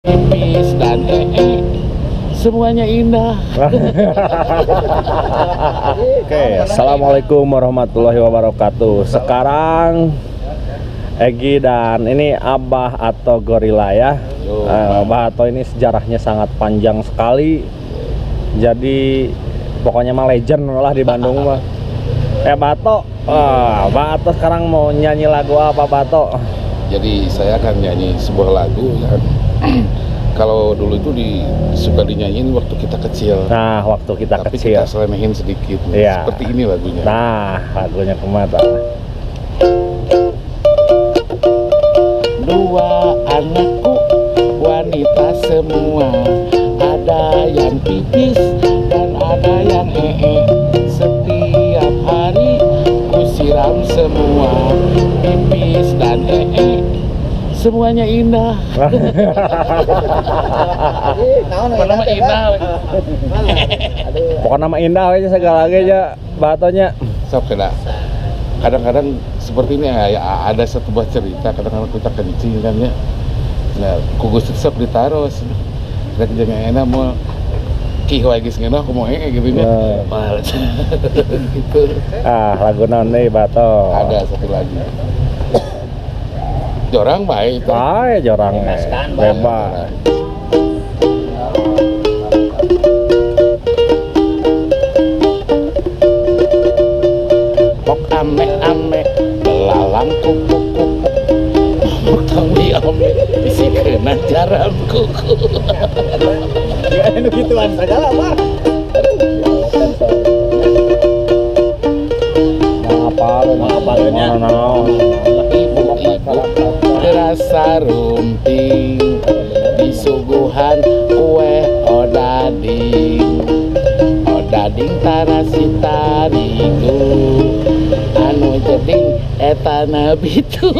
Pipis dan ee, semuanya indah. Oke, assalamualaikum warahmatullahi wabarakatuh. Sekarang Egi dan ini Abah atau Gorila ya. Abah atau ini sejarahnya sangat panjang sekali. Jadi pokoknya mah legend lah di Bandung mah. Bato, Bato sekarang mau nyanyi lagu apa Bato? Jadi saya akan nyanyi sebuah lagu yang kalau dulu itu suka dinyanyiin waktu kita kecil. Nah, waktu kita tapi kecil. Kita selemehin sedikit. Iya. Seperti ini lagunya. Nah, lagunya kemana? Dua anakku wanita semua, ada yang pipis dan ada yang ee. Setiap hari ku siram semua, pipis dan ee, semuanya indah. Pokoknya mah indah. Pokoknya mah indah aja segala aja batonya. Sok kena. Kadang-kadang seperti ini ya, ada satu buah cerita, kadang-kadang kita kencing kan ya. Nah, ku Gusti sok ditaruh. Rek jeung enak mau ki wae geus ngeunah kumaha gitu nya. Nah. Gitu. Ah, lagu naon deui Bato? Ada satu lagi. Jorang bae itu. Bae jorang. Bebas. Pok ame-ame belalang kupu-kupu. Pok tombi ome bisi kena jaram kuku. Ya nu gituan segala mah. Apa Ibu-ibu terasa rumping disuguhan kue odading. Odading tarasi tarigu anu jeding eta nabitu.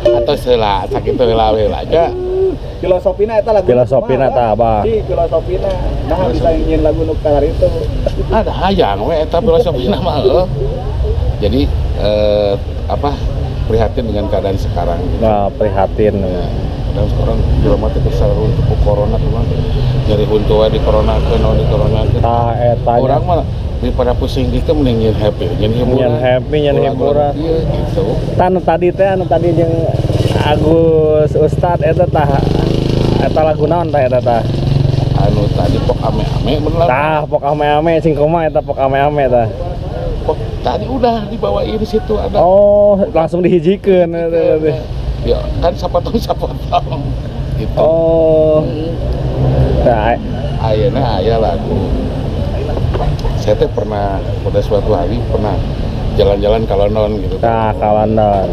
Atau heula sakitu heula we aja. Filosofina eta lagu. Filosofina tah Abah. Di filosofina. Nah bisa nyin lagu nu kalar itu. Ada hayang we eta filosofina mah heuh. Jadi prihatin dengan keadaan sekarang gitu. Nah, prihatin. Ya, dan sekarang jelema teh kesal untuk corona kumaha. Nyari huntu wae di corona keun, naon di corona keun. Tah eta Orang mah daripada pusing gitu mending nyin happy, nyin hiburan. Nyin happy, nyin hiburan. Iya gitu. Tah nu tadi teh anu tadi jeung Agus Ustad eta tah eta lagu naon tah eta tah? Anu tadi pok ame-ame bener. Tah pok ame-ame sing kumaha eta pok ame-ame tah? Pok tadi udah dibawain di situ ada. Oh, langsung dihijikeun eta berarti. Ya, kan sapotong-sapotong gitu. Oh. Nah, ayeuna aya lagu. Saya teh pernah pada suatu hari pernah jalan-jalan ke London gitu. Nah, ke London.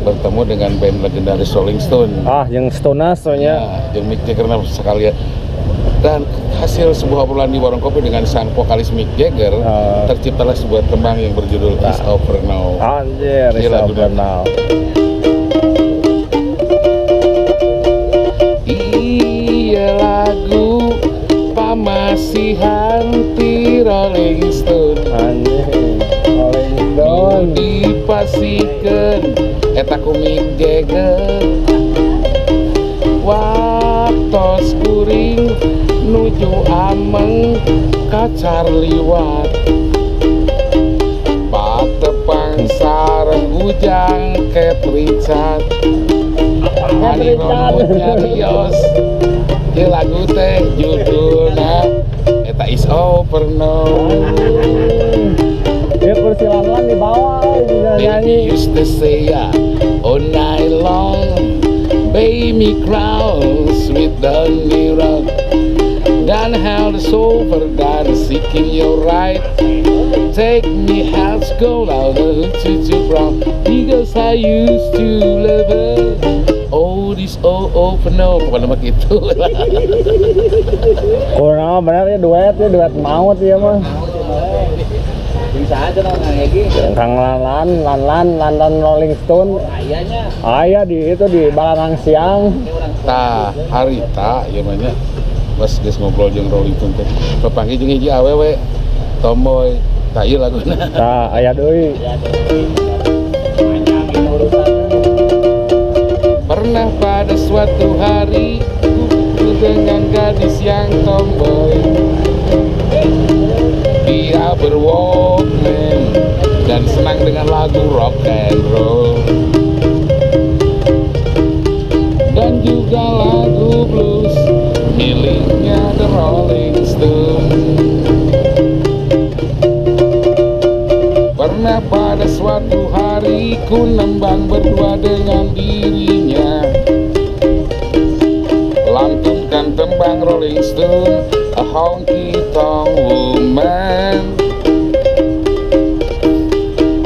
Bertemu dengan band legendaris Rolling Stone. Ah, yang Stones nya. Nah, jeung Mick Jagger sekalian. Dan hasil sebuah obrolan di warung kopi dengan sang vokalis Mick Jagger, terciptalah sebuah tembang yang berjudul It's Over Now. Anjir, It's Over Now. Iya lagu pamasihan ti Rolling Stone. Anjir, Rolling Stone. Dipasikeun eta ku Mick Jagger. Waktos kuring nuju ameng ka Charlie Watt. Patepang sareng Ujang Cat Richard. Ari Rono nyarios ieu lagu teh judulna eta Is Over Now. Dia kursi lan-lan di bawah nyanyi. Baby used to say all night long, baby crowns with the mirror. Dan hell is over, dan seeking your right. Take me house, go out the to brown, because I used to love her. Oh, this all over now. Pokoknya mah gitu. Kurang bener ya duet maut ya mah. Bisa aja dong Kang Egi. Kang Lan Lan Rolling Stone. Ayahnya. Ayah di itu di Balarang Siang. Tah harita ieu mah nya. Pas geus ngobrol jeung Rolling Stone teh. Papanggih jeung hiji awewe tomboy. Tah ieu laguna. Tah aya deui. Panjang urusannya. Pernah pada suatu hari ku dengan gadis yang tomboy. Dia berwalkman dan senang dengan lagu rock and roll dan juga lagu blues miliknya The Rolling Stone. Pernah pada suatu hari ku nembang berdua dengan dirinya, lantunkan tembang Rolling Stone, A Honky Tonk Woman.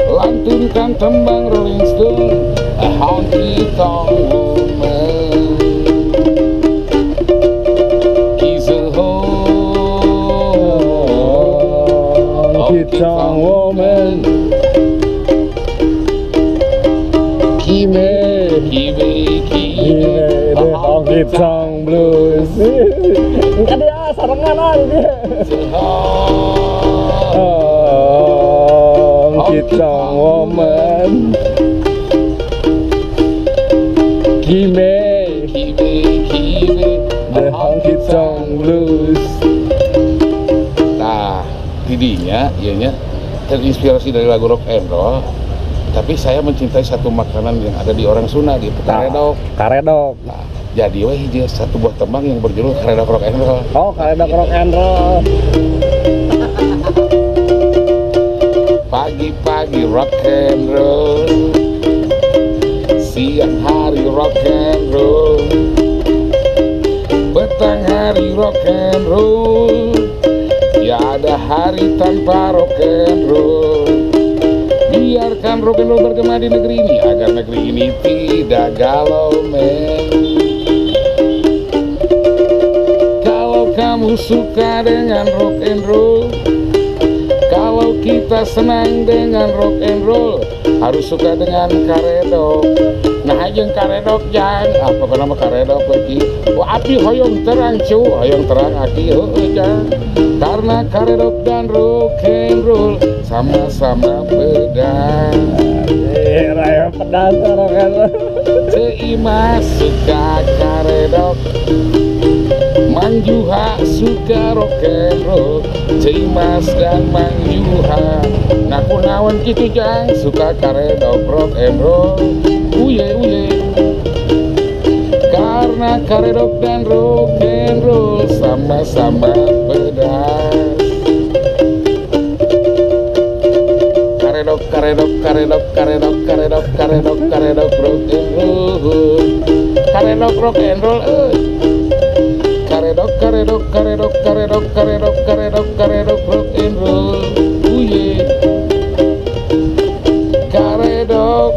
Lantunkan tembang Rolling Stone, A Honky Tonk Woman. He's a Honky tonk woman. Kime, Kibe, kime, kibe, the honky tonk blues. Engke dia sarengan ah dia. Honky tonk woman. Kime, Kibe, kibe, the honky tonk blues. Nah, tidinya, ianya terinspirasi dari lagu rock and roll. Tapi saya mencintai satu makanan yang ada di orang Sunda gitu, karedok. Karedok. Nah, jadi weh dia satu buah tembang yang berjudul Karedok Rock and Roll. Oh, karedok rock and roll. Pagi-pagi rock and roll, siang hari rock and roll, petang hari rock and roll, tiada hari tanpa rock and roll. Biarkan rock and roll bergema di negeri ini agar negeri ini tidak galau men. Kalau kamu suka dengan rock and roll, kalau kita senang dengan rock and roll, harus suka dengan karedok. Nah jeung karedok jang, ah pokoknya mah karedok lagi. Wah api hoyong terang cu, hoyong terang aki heueuh jang. Karena karedok dan rock and roll sama-sama pedas. Raya pedas rock and roll. Ceu Imas suka karedok, Mang Juha suka rock and roll. Ceu Imas dan Mang Juha ngaku naon kitu jang, suka karedok rock and roll. Uye uye. Karena karedok dan rock and roll sama-sama pedas. Karedok karedok karedok karedok karedok karedok karedok rock and roll. Karedok rock and roll. Karedok karedok karedok karedok karedok karedok karedok rock and roll. Uye. Karedok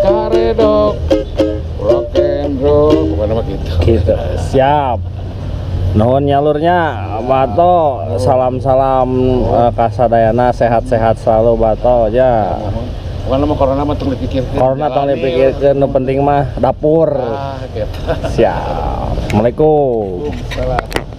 karedok rock and roll. Pokoknya mah gitu. Gitu. Siap. Nuhun nyalurnya Bato, salam-salam kasadayana, sehat-sehat selalu Bato ya. Pokoknya mah corona mah tong dipikirkeun. Corona tong dipikirkeun, nu penting mah dapur. Ah, gitu. Siap. Assalamualaikum. Salam.